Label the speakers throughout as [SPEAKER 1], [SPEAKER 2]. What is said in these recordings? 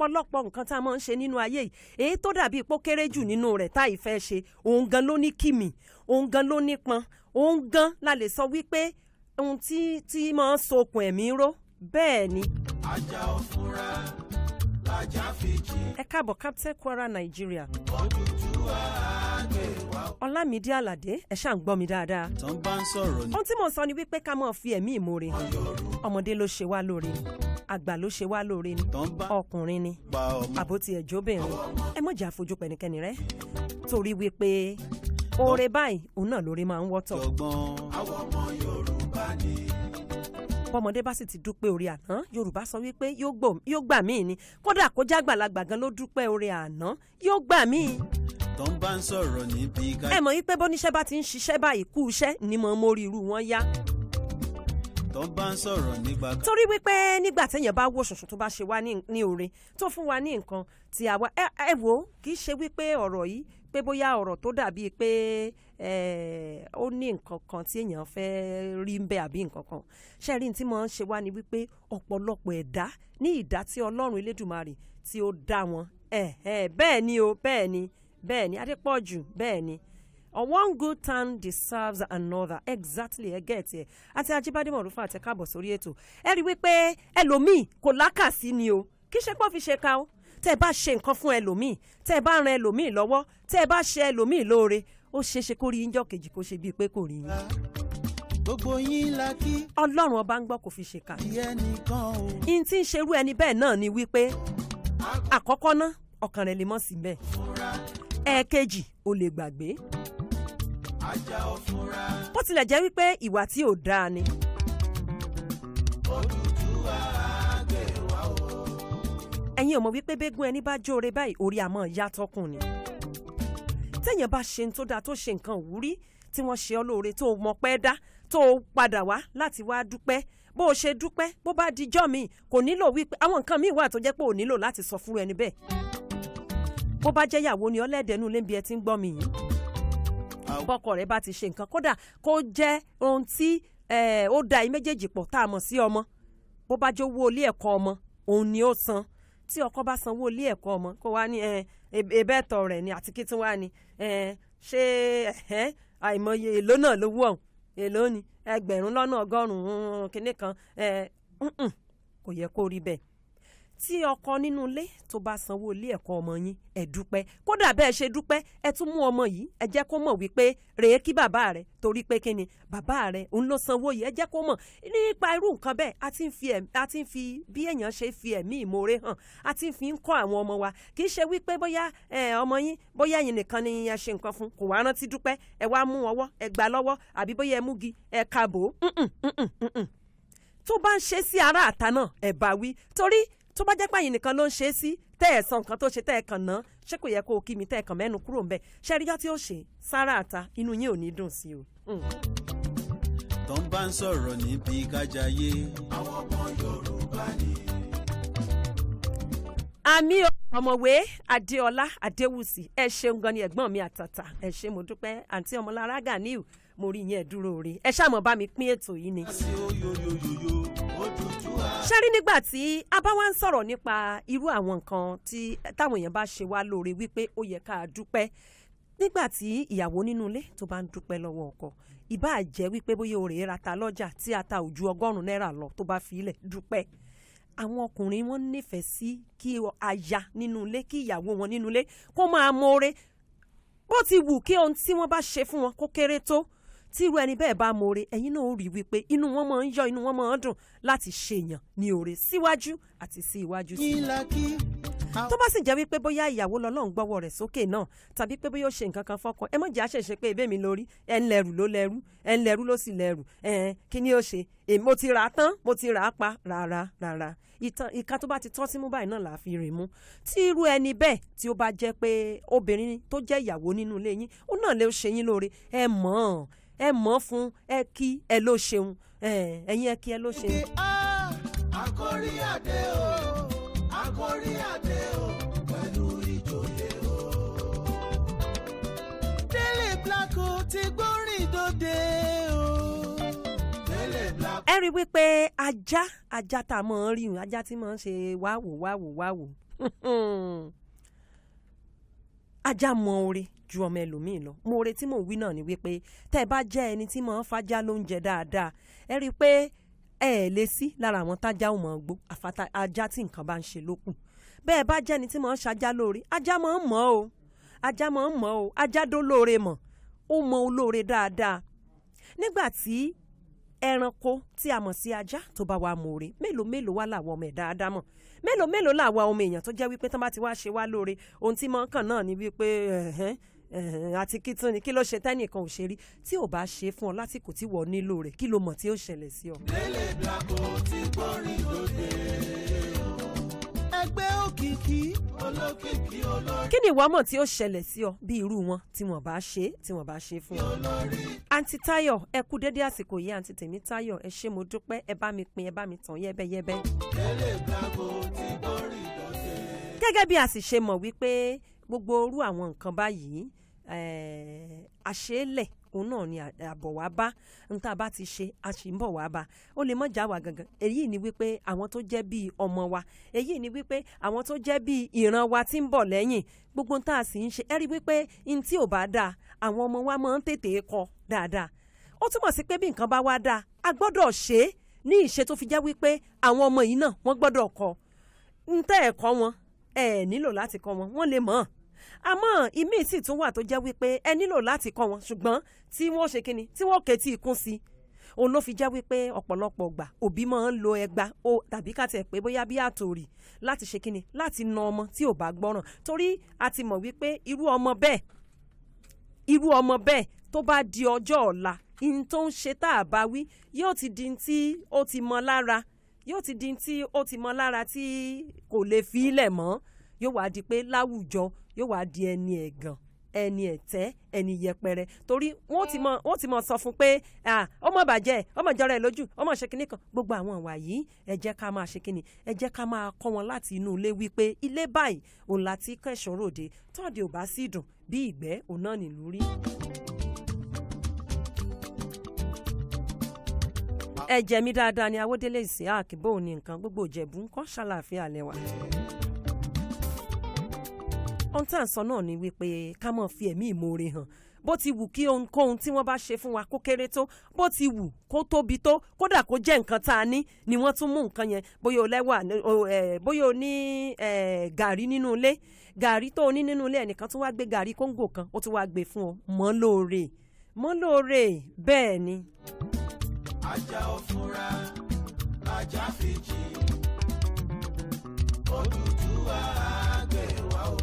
[SPEAKER 1] Ọ̀pọ̀lọpọ̀ nǹkan tá a máa ń ṣe nínú ayé yìí, èyí tó dàbí pó kéré jù nínú rẹ̀ tá ìfẹ́ ṣe, òun gan ló ní kìmì, òun gan ló nípọn, òun gan la lè sọ wípé ohun tí máa ń sokùn ẹ̀mí ró bẹ́ẹ̀ ni.
[SPEAKER 2] Ajá ò fura lájà fi jì.
[SPEAKER 1] Ẹ káàbọ̀, Captain Kwara Nigeria.
[SPEAKER 2] Òtútù àgbè wá.
[SPEAKER 1] Ọlámídé Àlàdé, ẹ ṣáà ń gbọ́ mi dáadáa.
[SPEAKER 2] Tán bá ń sọ̀rọ̀ ní
[SPEAKER 1] Ohun tí mò ń sọ ni wípé ká máa fi ẹ̀mí ìmoore. Ọmọdé ló ṣe wá lóore ni, àgbà ló ṣe wá lóore ni,
[SPEAKER 2] tán bá
[SPEAKER 1] ọkùnrin ni,
[SPEAKER 2] pa ọmọ.
[SPEAKER 1] Àbó tiẹ̀ jóbìnrin, ẹ mọ̀jà àfojú pẹ̀nikẹ́ni rẹ, torí wípé oore báyìí, òun náà lóore máa ń wọ́tọ̀.
[SPEAKER 2] Jọgbọ́n. Àwọn ọmọ Yorùbá ni.
[SPEAKER 1] Bọ́mọdé bá sì ti dúpẹ́ oore àná, Yorùbá sọ wípé yóò gbà míì ni. Kódà kó jágbàlagbà gan ló dúpẹ́ oore àná, yóò gbà míì.
[SPEAKER 2] Tán bá ń sọ̀rọ̀ níbi ká.
[SPEAKER 1] Ẹ mọ̀ wípé bóníṣẹ́ bá ti ń ṣiṣẹ́ báyìí, kú iṣẹ́ ni mo mórí irú wọn yá.
[SPEAKER 2] Tán bá ń sọ̀rọ̀ nípa.
[SPEAKER 1] Torí wípé nígbà téèyàn bá wò ṣùṣù, tó bá ṣe wá ní oore, tó fún wa ní nǹkan tí àwa ẹ wò ó, kì í ṣe wípé ọ̀rọ̀ yìí pé bóyá ọ̀rọ̀ tó dàbíi pé ẹ ó ní nǹkan kan tí èèyàn fẹ́ rí ń bẹ àbí nǹkan kan ṣe rí. Ní tí mo ń ṣe wá ni wípé ọ̀pọ̀lọpọ̀ ẹ̀dá ní ìdá tí Ọlọ́run Elédùmarè tí ó dá wọn ẹ̀ ẹ̀ bẹ́ẹ̀ ni o, bẹ́ẹ̀ ni, bẹ́ẹ̀ ni, Adépọ̀jù, bẹ́ẹ̀ ni. One good turn deserves another, exactly. Ẹ get ẹ. Àti Ajíbádé Mọ̀rúfà, àti káàbọ̀ sórí ètò. Ẹ rí wípé ẹlòmíì kò lákàsí ni o, kì í ṣe pọ́n fi ṣe ká o. Tẹ́ ẹ bá ṣe nǹkan fún ẹlòmíì, tẹ́ ẹ bá ran ẹlòmíì lọ́wọ́, tẹ́ ẹ bá ṣe ẹlòmíì lóore, ó ṣeé ṣe kó rí yín jọ́ kejì, kó ṣe bíi pé kò rí yín.
[SPEAKER 2] Gbogbo yín la kí.
[SPEAKER 1] Ọlọ́run Ọba ń gbọ́, kò fi ṣe kà.
[SPEAKER 2] Kí ẹnìkan o.
[SPEAKER 1] Ihun tí ń ṣerú ẹni bẹ́ẹ̀ náà ni wípé, àkọ́kọ́ ná, ọkàn rẹ̀ lè mọ́ sí bẹ́ẹ̀. Ẹ̀ẹ̀kejì, ó lè gbàgbé.
[SPEAKER 2] Ajá ò fura.
[SPEAKER 1] Bó tilẹ̀ jẹ́ wípé ìwà tí ò dáa ni.
[SPEAKER 2] Òtútù àgbè wá o.
[SPEAKER 1] Ẹ̀yin ò mọ̀ wípé bẹ́gùn ẹni bá jóore báyìí, orí àmọ́ ìyá tọkùn ni. Téèyàn bá ṣe ń tó dáa, tó ṣe nǹkan òwúrí, tí wọ́n ṣe ọ́ lóore, tó mọ̀ pẹ́ dá, tó padà wá láti wá dúpẹ́, bó o ṣe dúpẹ́, bó bá dijọ́ mi, kò nílò wípé àwọn nǹkan míì wà tó jẹ́ pé ò nílò láti sọ fún ẹni bẹ́ẹ̀. Bó bá jẹ́ ìyàwó ni ọlẹ́dẹ̀ẹ́nu lé bí ẹ ti ń gbọ́ mi yìí, bọ́kọ rẹ̀ bá ti ṣe nǹkan, kódà kó jẹ́ ohun tí ó da ẹ méjèèjì pọ̀ tá a mọ̀ sí ọmọ, bó bá jẹ́ owó ilé ẹ̀kọ́ ọmọ òun ni ó san, tí ọkọ bá sanwó ilé ẹ̀kọ́ ọmọ, kó wá ní ẹbẹ́tọ̀ rẹ̀ ni, àti kí tún wá ní ṣé àìmọye èló náà lówó ọ̀hún, èló ni 100,000 kínní kan, kò yẹ kó rí bẹ́ẹ̀. Tí ọkọ nínú ilé tó bá sanwó ilé ẹ̀kọ́ ọmọ yín, ẹ dúpẹ́. Kódà bẹ́ẹ̀ ṣe dúpẹ́, ẹ tún mú ọmọ yìí, ẹ jẹ́ kó mọ̀ wípé rèé kí bàbá rẹ̀, torí pé kí ni, bàbá rẹ̀ òun ló sanwó yìí. Ẹ jẹ́ kó mọ̀ nípa irú nǹkan bẹ́ẹ̀. A ti ń fi bí èèyàn ṣe fi ẹ̀mí ìmoore hàn, a ti ń fi ń kọ́ àwọn ọmọ wa. Kì í ṣe wípé bóyá ọmọ yín, bóyá ẹ̀yin nìkan ni ẹ ṣe nǹkan fún, kò wá rántí dúpẹ́, ẹ wá mú ọwọ́ ẹ gbà lọ́wọ́, àbí bóyá ẹ múgi ẹ kabò. Tó bá ń ṣe sí ará àta náà, ẹ bá wí, torí tó bá jẹ́ pé àyìn nìkan ló ń ṣe é sí, tẹ́ ẹ̀ sọ nǹkan tó ṣe, tẹ́ ẹ̀ kàn ná, ṣé kò yẹ kó o kí mi, tẹ́ ẹ̀ kàn mẹ́nu kúrò ńbẹ̀? Ṣé ríjọ́ tí ó ṣe sára àta, inú yín ò ní dùn sí o.
[SPEAKER 2] Tán bá ń sọ̀rọ̀ níbi kájàyé. Àwọn ọmọ Yorùbá ni.
[SPEAKER 1] Àmì ọ̀mọ̀wé Adéọlá Adéwùsì, ẹ ṣeun gan ni, ẹ̀gbọ́n mi àtàtà, ẹ ṣé, mo dúpẹ́. Àǹtí Ọmọlára Ganiu, mo rí yẹn, dúró rí. Ẹ ṣáà mọ̀ bá mi pín ètò yìí ni.
[SPEAKER 2] Sí oyoyoyoyo òtútù à.
[SPEAKER 1] Ṣé rí, nígbà tí a bá wá ń sọ̀rọ̀ nípa irú àwọn nǹkan tí táwọn èèyàn bá ṣe wá lóore, wípé ó yẹ ká dúpẹ́, nígbà tí ìyàwó nínú ilé tó bá ń dúpẹ́ lọ́wọ́ ọkọ, ìbáà jẹ́ wípé bóyá òrè ra ta lọ́jà tí ata ò ju 100 náírà lọ, tó bá fi ilẹ̀ dúpẹ́. Àwọn ọkùnrin, wọn nífẹ̀ẹ́ sí kí aya nínú ilé, kí ìyàwó wọn nínú ilé kó máa mọ̀ọ́rẹ́. Bó ti wù kí ohun tí wọ́n bá ṣe fún wọn kó kéré tó, tí irú ẹni bẹ́ẹ̀ bá mọ̀ọ́rẹ́, ẹ̀yin náà ó rí wípé inú wọn máa ń yọ, inú wọn máa ń dùn láti ṣèyàn ní oore síwájú àti sí iwájú sí.
[SPEAKER 2] Yín la kí.
[SPEAKER 1] Tó bá sì jẹ́ wípé bóyá ìyàwó lọ́lọ́run gbọ́wọ́ rẹ̀ sókè náà, tàbí pé bóyá ó ṣe nǹkan kan fọ́kọ, ẹ má jẹ́ àṣẹṣe pé ebé mi lórí ẹ ń lẹ́rù ló lẹ́rù, ẹ ń lẹ́rù ló sì lẹ́rù. Ẹ kí ni ó ṣe? Èmi mo ti rà á tán, mo ti rà á pa. Rárá, rárá. Ìtàn ìka tó bá ti tọ́ símú báyìí náà là á fi rìn mú. Tí irú ẹni bẹ́ẹ̀, tí ó bá jẹ́ pé obìnrin tó jẹ́ ìyàwó nínú ilé yín, ó náà lè ṣe yín lóore, ẹ mọ̀ ọ́n, ẹ mọ̀ ọ́ fún, ẹ kí ẹ ló ṣeun, ẹ̀yin ẹ kí ẹ ló ṣeun.
[SPEAKER 2] Akórí adé o, akórí adé o, pẹ̀lú ìjòyè o. Délé Black o ti gbórin dòde o. Délé Black.
[SPEAKER 1] Ẹ rí wípé ajá tá a mọ̀ ń rí un, ajá tí mọ̀ ń ṣe wáwò wáwò wáwò. Ajá mọ oore ju ọmọ ẹlòmíì lọ. Mo oore tí mò ń wí náà ni wípé tẹ́ ẹ bá jẹ́ ẹni tí mò ń fajá lóúnjẹ dáadáa, ẹ rí i pé ẹ ẹ̀ lè sí lára àwọn tájá ò mọ̀ gbó, àfàtà ajá tí nǹkan bá ń ṣe lókù. Bẹ́ẹ̀ bá jẹ́ ẹni tí mò ń ṣajá lóore, ajá mọ̀ ń mọ̀ o, ajá mọ̀ ń mọ̀ o, ajá dó lóore mọ̀, ó mọ olóore dáadáa. Nígbà tí ẹranko tí a mọ̀ sí ajá tó bá wa mọ̀ọ́re, mélòó mélòó wá làwọn ọmọ ẹ̀dá ádámọ̀, mélòó mélòó làwọn ọmọ èèyàn tó jẹ́ wípé tán bá ti wá ṣe wá lóore, ohun tí mọ̀ ń kàn náà ni wípé ẹ̀hẹ́n àti kí tún ni, kí ló ṣe tẹ́nìkan ò ṣe rí, tí ò bá ṣe fún ọ lásìkò tí wọ́n nílò rẹ̀, kí ló mọ̀ tí ó ṣẹlẹ̀ sí ọ.
[SPEAKER 2] Délé Blanco ti gbórin lóde o. Ẹgbẹ́ òkìkí olókìkí olórí.
[SPEAKER 1] Kí ni ìwọ mọ̀ tí ó ṣẹlẹ̀ sí ọ bí irú wọn tí wọ́n bá ṣe, tí wọ́n bá ṣe fún ọ. Àǹtí Táyọ̀, ẹ kú dédé àsìkò yìí. Àǹtí tèmi Táyọ̀, ẹ ṣé, mo dúpẹ́. Ẹ bá mi pín, ẹ bá mi tàn yẹ́bẹ́yẹ́bẹ́.
[SPEAKER 2] Délé Blanco ti gbórin lóde.
[SPEAKER 1] Gẹ́gẹ́ bí a sì ṣe mọ̀ wípé gbogbo orú àwọn nǹkan báyìí, àṣeélẹ̀ òun náà ni àbọ̀ wá bá n tá a bá ti ṣe, a sì ń bọ̀ wá bá. Ó lè mọ̀ já wa gangan. Èyí ni wípé àwọn tó jẹ́ bíi ọmọ wa, èyí ni wípé àwọn tó jẹ́ bíi ìran wa tí ń bọ̀ lẹ́yìn, gbogbo n tá a sì ń ṣe, ẹ rí wípé n tí ò bá dáa, àwọn ọmọ wa máa ń tètè kọ dáadáa. Ó túmọ̀ sí pé bí nǹkan bá wá dáa, a gbọ́dọ̀ ṣe é ní ìṣe tó fi jẹ́ wípé àwọn ọmọ yìí náà wọ́n gbọ́dọ̀ kọ. N tẹ́ ẹ̀ kọ́ wọn, ẹ nílò láti kọ́ wọn, wọ́n lè mọ̀ ọ́n. Àmọ́ ìmíì sì tún wà tó jẹ́ wípé ẹ nílò láti kọ́ wọn, ṣùgbọ́n tí wọ́n ṣe kíni, tí wọ́n kẹ́tí ikún sí i, òun ló fi jẹ́ wípé ọ̀pọ̀lọpọ̀ gbà òbí máa ń lo ẹgba o, tàbí ká tiẹ̀ pé bóyá bí àtòrì láti ṣe kíni, láti na ọmọ tí ò bá gbọ́ràn, torí a ti mọ̀ wípé irú ọmọ bẹ́ẹ̀ tó bá di ọjọ́ ọ̀la, ihun tó ń ṣe tá a bá wí yóò ti di tí ó ti mọ lára, yóò ti di tí ó ti mọ lára tí kò lè fi í lẹ̀ mọ́. Yóò wá di pé láwùjọ yóò wá di ẹni ẹ̀gàn, ẹni ẹ̀tẹ́, ẹni yẹpẹrẹ, torí wọ́n ti mọ sọ fún pé ọmọ bàjẹ́, ọmọ jọra ẹ̀ lójú, ọmọ ṣe kinní kan. Gbogbo àwọn ìwà yìí, ẹ jẹ́ ká máa ṣe kinní, ẹ jẹ́ ká máa kọ́ wọn láti inú ilé wípé ilé báyìí òun láti kẹ̀ṣọ́ ròde, tọ́ọ̀dì ò bá sì dùn bí ìgbẹ́, òun náà nílùú rí. Ẹ jẹ́ mi dáadáa ni Awódélé Isiaq, bó ní nǹkan gbogbo Ìjẹ̀bú ń kọ́, ṣàlàáfíà lẹ́wà. Ohun tá à ń sọ náà ni wípé ká máa fi ẹ̀mí ìmoore hàn. Bó ti wù kí ohunkóhun tí wọ́n bá ṣe fún wa kó kéré tó, bó ti wù kó tóbi tó, kódà kó jẹ́ nǹkan tá a ní ni wọ́n tún mú nǹkan yẹn, bóyá o lẹ́wà, bóyá o ní gàrí nínú ilé, gàrí tó o ní nínú ilé, ẹnìkan tún wá gbé gàrí kóńgò kan, ó tún wá gbé fún ọ, mọ́ lóore, mọ́ lóore, bẹ́ẹ̀ ni.
[SPEAKER 2] Ajá ò fura, ajá fi jì, Odùduwà á gbè wá o.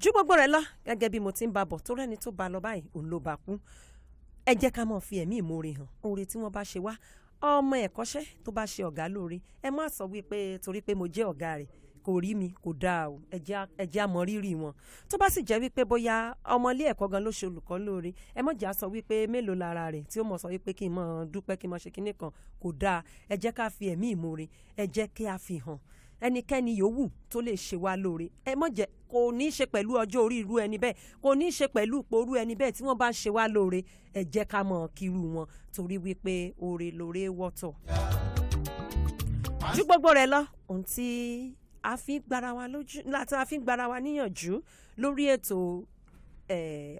[SPEAKER 1] Ju gbogbo rẹ̀ lọ, gẹ́gẹ́ bí mo ti ń ba bọ̀, tó rẹ́ni tó ba lọ báyìí, òun ló bá kú. Ẹ jẹ́ ká máa fi ẹ̀mí ìmoore hàn oore tí wọ́n bá ṣe wá. Ọmọ ẹ̀kọ́ṣẹ́ tó bá ṣe ọ̀gá lóore, ẹ má sọ wípé torí pé mo jẹ́ ọ̀gá rẹ̀ kò rí mi, kò dáa o. Ẹ jẹ́ á mọ rírì wọn. Tó bá sì jẹ́ wípé bóyá ọmọ ilé ẹ̀kọ́ gan ló ṣe olùkọ́ lóore, ẹ má jẹ́ á sọ wípé mélòó lára rẹ̀ tí ó mọ̀ sọ wípé kí n mọ̀ dúpẹ́, kí n mọ̀ ṣe kinní kan, kò dáa. Ẹ jẹ́ ká fi ẹ̀mí ìmoore, ẹ jẹ́ kí a fi hàn ẹnikẹ́ni yòówù tó lè ṣe wá lóore. Ẹ mọ̀ jẹ́ kò ní í ṣe pẹ̀lú ọjọ́ orí irú ẹni bẹ́ẹ̀, kò ní í ṣe pẹ̀lú ipò irú ẹni bẹ́ẹ̀, tí wọ́n bá ń ṣe wá lóore, ẹ jẹ́ ká mọ̀ kírú wọn, torí wípé oore lóore wọ́tọ̀. Ju gbogbo rẹ̀ lọ, ohun tí a fi ń gbára wa lójú, láti a fi ń gbára wa níyànjú lórí ètò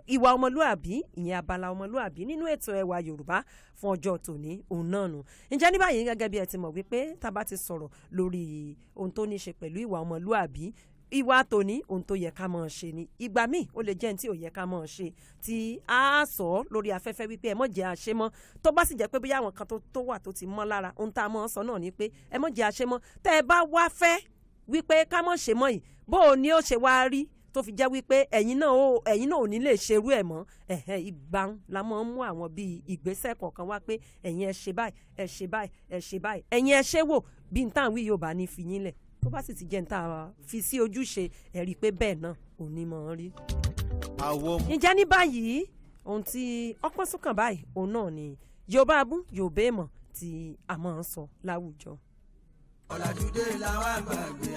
[SPEAKER 1] ìwà ọmọlúàbí, ìyẹn abala ọmọlúàbí nínú ètò ẹwà Yorùbá fún ọjọ́ tòní, òun náà nù. Ǹjẹ́ ní báyìí, gẹ́gẹ́ bí ẹ ti mọ̀ wípé tá a bá ti sọ̀rọ̀ lórí ohun tó ní í ṣe pẹ̀lú ìwà ọmọlúàbí, ìwà tòní, ohun tó yẹ ká máa ṣe ni. Ìgbà míì ó lè jẹ́ ní tí ò yẹ ká máa ṣe tí a sọ lórí afẹ́fẹ́ wípé ẹ mọ̀ jẹ́ àṣẹ mọ́. Tó bá sì jẹ́ pé bóyá àwọn kan tó wà tó ti mọ́ lára, ohun tá a mọ̀ sọ náà ni pé ẹ mọ̀ jẹ́ àṣẹ mọ́. Tẹ́ ẹ bá wá fẹ́ wípé ká mọ̀ ṣe mọ́ yìí, bó o ní ó ṣe wá rí tó fi jẹ́ wípé ẹ̀yin náà ò ní lè ṣerú ẹ̀ mọ́. Ẹ̀hẹ́n, ìgbà la máa ń mú àwọn bíi ìgbésẹ̀ kọ̀ọ̀kan wá pé ẹ̀yin ẹ ṣe báyìí, ẹ ṣe báyìí, ẹ ṣe báyìí, ẹ̀yin ẹ ṣe wò bí n táwọn wí yóò bá ní fi yín lẹ̀. Tó bá sì ti jẹ́ n tá a fi sí ojúṣe, ẹ̀ rí i pé bẹ́ẹ̀ náà ò ní mọ̀ ọ́n rí.
[SPEAKER 2] Àwọn
[SPEAKER 1] Ǹjẹ́ ní báyìí, ohun tí ọpọ́n sún kàn báyìí, òun náà ni Yorùbá abú Yorùbá èèmọ̀ tí a máa ń sọ láwùjọ.
[SPEAKER 2] Ọ̀làjúdé làwa gbàgbé.